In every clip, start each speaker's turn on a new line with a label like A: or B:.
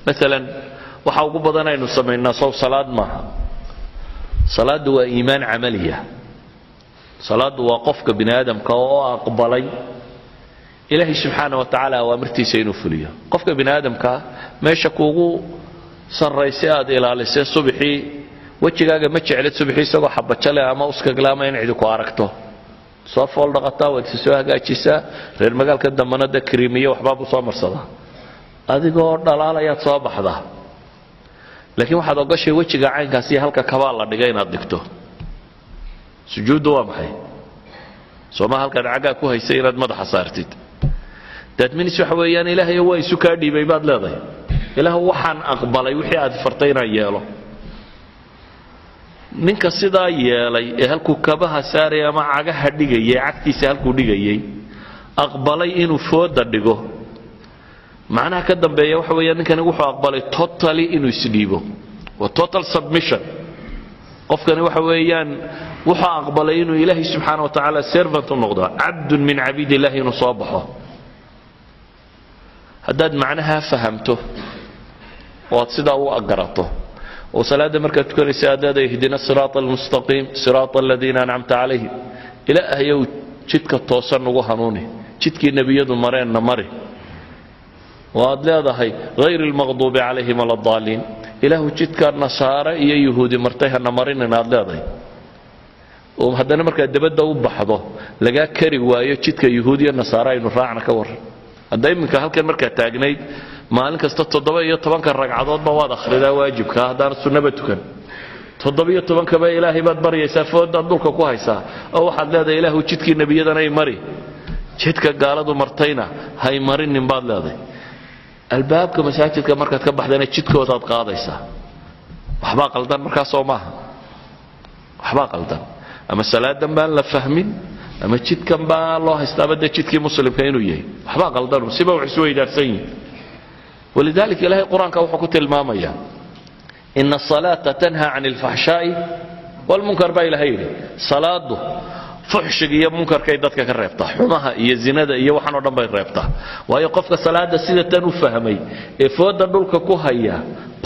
A: Maalan, waxa ugu badan aynu samaynaa sow salaad maaha? Salaaddu waa iimaan camaliya. Salaaddu waa qofka bini aadamka oo aqbalay Ilaahay subxaana wa tacaala awaamirtiisa inuu fuliyo. Qofka bini aadamkaa meesha kuugu sarraysa aad ilaalisay subaxii, wejigaaga ma jeclid subaxii isagoo xabajale ama uskagle ama in cidi ku aragto. Soo fool dhaqataa, waad isa soo hagaajisaa. Reer magaalka dambana de kriimiyo waxbaa buu soo marsadaa. Adigoo dhalaalayaad soo baxdaa, laakiin waxaad ogashay wejiga caynkaas iyo halka kabaa la dhigay inaad dhigto. Sujuuddu waa maxay? Sooma halkaad caggaa ku haysay inaad madaxa saartid? That means waxa weeyaan, Ilaahayo, waa isu kaa dhiibay baad leedahay. Ilaah, waxaan aqbalay wixii aad fartay inaan yeelo. Ninka sidaa yeelay ee halkuu kabaha saaraya ama cagaha dhigayay, cagtiisa halkuu dhigayay aqbalay inuu fooda dhigo, macnaha ka dambeeya waxa weeya ninkani wuxuu aqbalay totally inuu isdhiibo. Waa total submission. Qofkani waxa weeyaan wuxuu aqbalay inuu Ilaahay subxaana wa tacaala servant u noqdo, عبد من عبيد الله inuu soo baxo. Haddaad macnaha fahamto oo aad sidaa u garato oo salaadda markaad tukanaysa aad leedahay اهدنا الصراط المستقيم صراط الذين أنعمت عليهم, Ilaahayow, jidka toosan ugu hanuuni, jidkii nebiyadu mareenna mari, oo aad leedahay غير المغضوب عليهم ولا الضالين, Ilaahu, jidka Nasaare iyo Yuhuudi martay hana marinin, aad leedahay, oo haddana markaad dabadda u baxdo lagaa kari waayo jidka Yuhuud iyo Nasaare aynu raacna, ka warran? Hadda iminka halkan markaad taagnayd, maalin kasta 17-ka ragcadoodba waad akhridaa waajibka, haddaan sunnaba tukan. 17-kaba Ilaahay baad baryaysaa, foodaad dhulka ku haysaa, oo waxaad leedahay, "Ilaahu, jidkii nebiyadanay mari, jidka gaaladu martayna hay marinin," baad leedahay. Albaabka masaajidka markaad ka baxdana jidkoodaad qaadaysaa. Waxbaa qaldan markaasoo maaha? Waxbaa qaldan. Ama salaadan baan la fahmin, ama jidkan baa loo haystaaba dee jidkii muslimka inuu yahay. Waxbaa qaldan, siba wax isu weydaarsan yihin. ولذلك Ilaahay Qur-aanka wuxuu ku tilmaamayaa إن الصلاة تنهى عن الفحشاء والمنكر baa Ilahay yidhi. Salaadu fuxshiga iyo munkarkay dadka ka reebtaa, xumaha iyo zinada iyo waxaan oo dhan bay reebtaa. Waayo, qofka salaada sida tan u fahmay ee fooda dhulka ku haya,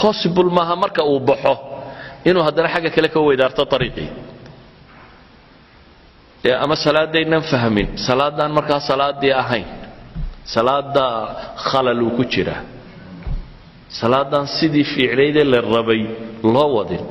A: possible maaha marka uu baxo inuu haddana xagga kale ka weydaarto ariiqii. Ama salaadaynan fahmin, salaadaan markaa salaadii ahayn, salaada khalal uu ku jiraa, salaadan sidii fiicnaydee la rabay loo wadin.